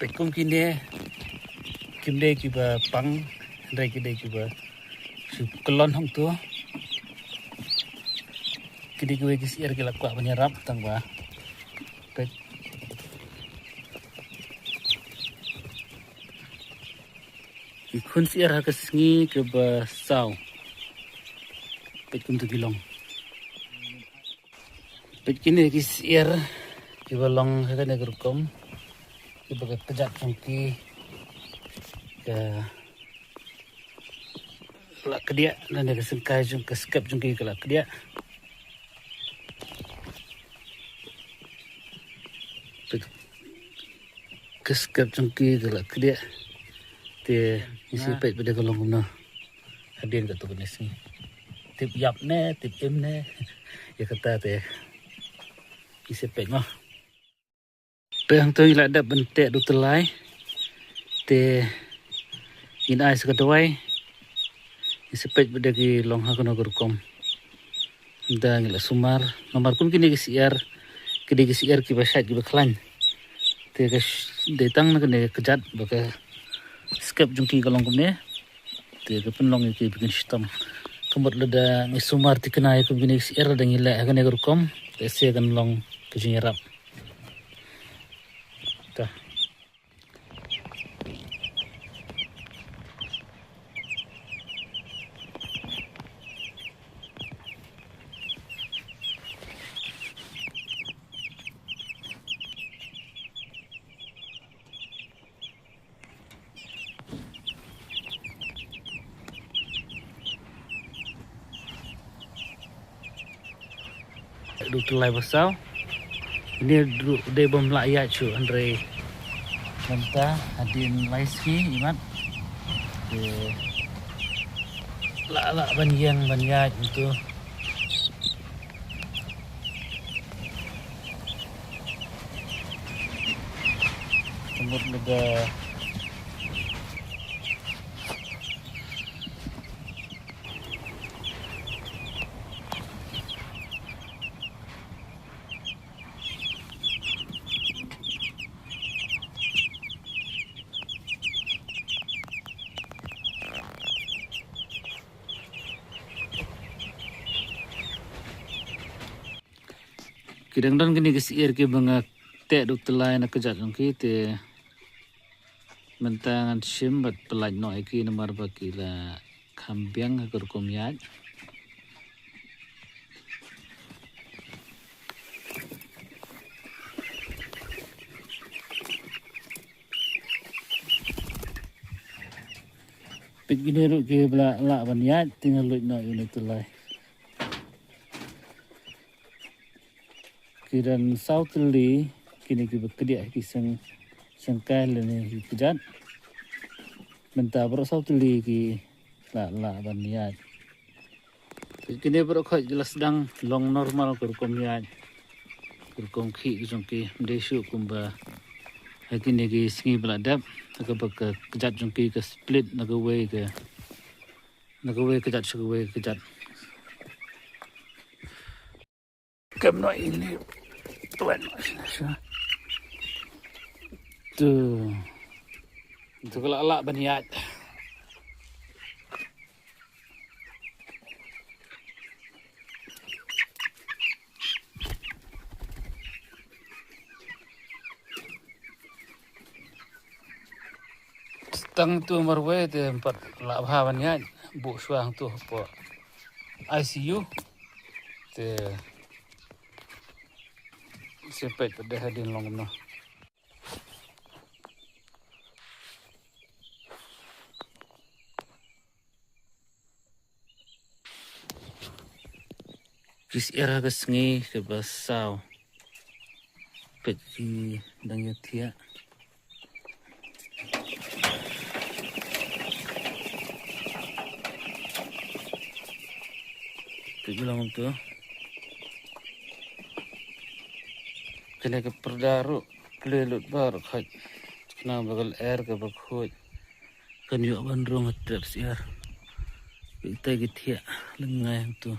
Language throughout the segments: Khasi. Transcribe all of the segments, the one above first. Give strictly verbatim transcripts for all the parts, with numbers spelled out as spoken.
Peit kum kine, kim dei kiba pang, hynrei ki dei kiba shu kyllon hangto. Kine kiwei ki syiar ki la kwah ban ïarap tang ba. Peit. Ki khun syiar ha ka sngi kaba saw. Peit kumto ki long. Peit kine ki syiar kiba long ha kane ka rukom. Kiba ka kjat jong ki ka la kdiah, lane ka syngkai jong, ka skep jong ki ka la kdiah. Peit, ka skep jong ki ka la kdiah. Te ngi shu peit ba dei ka long kumno. Hadien katto katne sngi. Tip ïap ne, tip im ne. Ïa kata te ngi shu peit mo. Te hangto ngi la dep ban teh da u tyllai. Te ngin ai sa ka dawai. Ngi shu peit ba dei ki long ha kano ka rukom. Ynda ngi la sumar, namar kum kine ki syiar, ki dei ki syiar kiba shait kiba khlaiñ. Te ka sh-, dei tang na kane ka kjat ba ka skep jong ki ka long kumne. Te ka pynlong ïa ki ba kin shitom. Ka mut lada ngi sumar thikna ïa kum kine ki syiar, lada ngi leh ha kane ka rukom, te sa kan long ka jingïarap. Ta. Da u tyllai ba saw. Ine ruh dei bym lah ïaid shuh, hynrei mynta hadien lai sngi imat. Te lah lah ban ïeng ban ïaid hangto. Ka mut lada Ki dang don kine ki syiar kiba nga teh da u tyllai na ka kjat jong ki, te mynta ngan shim bad pyllait noh ïa ki namar ba ki la kham biang ha ka rukom ïaid. Peit kine ruh kiba lah ban ïaid, te nga luid noh ïa une u tyllai. Ki dang saw tylli kine kiba kdiah ha ki syng-, syngkai lane ki kjat. Mynta baroh saw tylli ki lah, lah ban ïaid. Kine baroh khoit ki la sdang long normal ka rukom ïaid, ka rukom khih ka jong ki, ym dei shuh kumba ha kine ki sngi ba la dep, ha kaba ka kjat jong ki ka split na kawei ka, na kawei ka kjat sha kawei ka kjat. Kem noh ine. Tuan noh sini sini. Tu. Tu ka lah lah ban ïaid. Tang tu marwei te ym pat lah bha ban ïaid, buh shuwa hangtu hapoh I C U. Te shu peit pat dei hadien long kumno. Ki syiar ha ka sngi kaba saw. Peit ki dang ïa thiah. Peit ba long kumto. Kane ka pyrda ruh plie lut baroh khoit. Khnang ba ka lyer kaba khuid kan ïoh ban rung ha trep syiar. Peit kita ki thiah lyngngai hangto.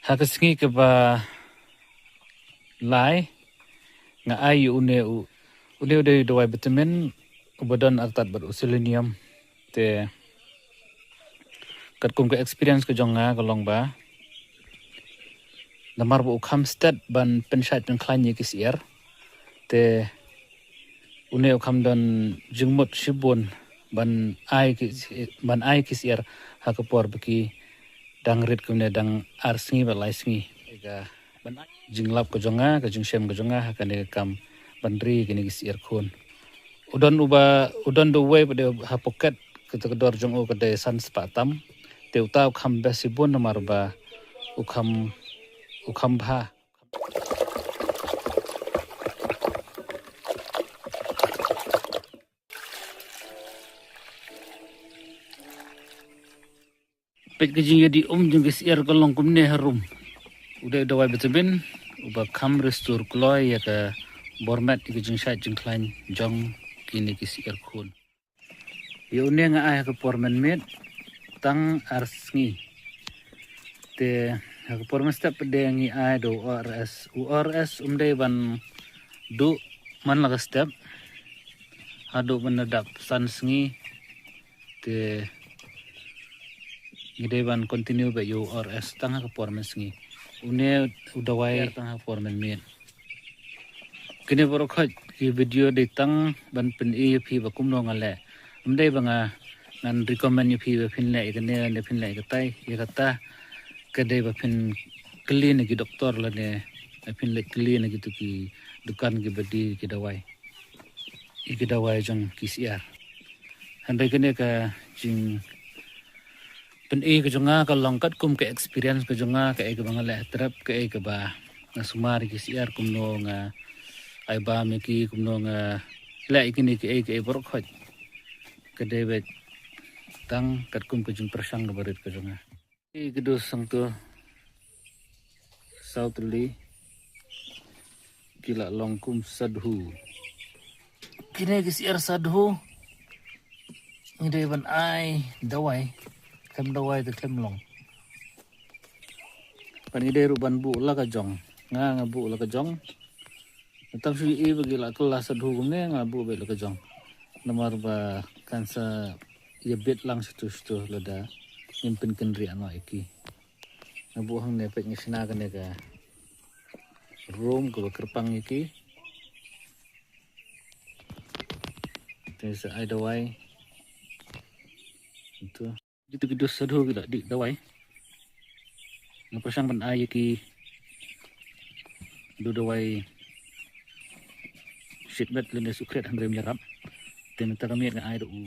Ha ka sngi kaba lai nga ai ïa une u, une u dei u dawai vitamin uba don artat bad u selenium. Te katkum ka experience ka jong nga ka long ba namar ba u kham stet ban pynshait pynkhlaiñ ïa ki syiar. Te une u kham don jingmut shibun ban ai ki, ban ai ki syiar ha ka por ba ki dang rit kumne dang ar sngi bad lai sngi. Ka ban ai jinglap ka jong nga, ka jingshem ka jong nga ha kane ka kam ban ri kine ki syiar khun. U don uba, u don da uwei pat ha pocket kata ka dor jong u ka dei san spah tam. Te uta u kham best shibun namar ba u kham, u kham bha. Peit ka jingïadih um jong ki syiar ka long kumne harum. U dei u dawai vitamin uba kham restore kloi ïa ka bor met ïa ka jingshait jingkhlaiñ jong kine ki syiar khun. Ïa une nga ai ha ka por mynmiet tang ar sngi. Te ha ka por mynstep pat de ngi ai da u O R S. U O R S um dei ban duh man la ka step haduh ban da dap san sngi. Te ngi dei ban continue beit ïa u O R S tang ha ka por mynsngi. Une u dawai tang ha ka por mynmiet. Kine baroh khoit ki video dei tang ban pyni ïa phi ba kumno nga leh. Ym dei ba nga ngan recommend ïa phi ba phin leh ïa kane ne phin leh ïa katai, ïa kata. Ka dei ba phin kylli na ki doktor lane phin leit kylli na kitu ki dukan kiba die ki dawai, ïa ki dawai jong ki syiar. Hynrei kane ka jing pyni ka jong nga ka long katkum ka experience ka jong nga, kaei kaba nga leh ha trep, kaei kaba nga sumar ïa ki syiar, kumno nga ai bam ïa ki, kumno nga leh ïa kine kaei kaei baroh khoit. Ka dei beit tang katkum ka jingpyrshang kaba rit ka jong nga. Ïa ki dusang tu saw tylli ki la long kum sadhu. Kine ki syiar sadhu ngi dei ban ai dawai, khlem dawai te khlem long. Ban ngi dei ruh ban buh la ka jong. Nga nga buh la ka jong. Tang shu ïohi ba ki la kylla sadhu kumne nga buh beit la ka jong. Namar ba kan sa ïa bit lang shitu shitu lada ngim pynkynriah noh ïa ki. Nga buh hangne peit nga shna kane ka room kaba kyrpang ïa ki. Te sa ai dawai. Itu. Kitu ki dusang sadhu ki la dih dawai. Nga pyrshang ban ai ïa ki da u dawai shit bed lane sukhriat hynrei ym ïarap. Te mynta ka miet nga ai da u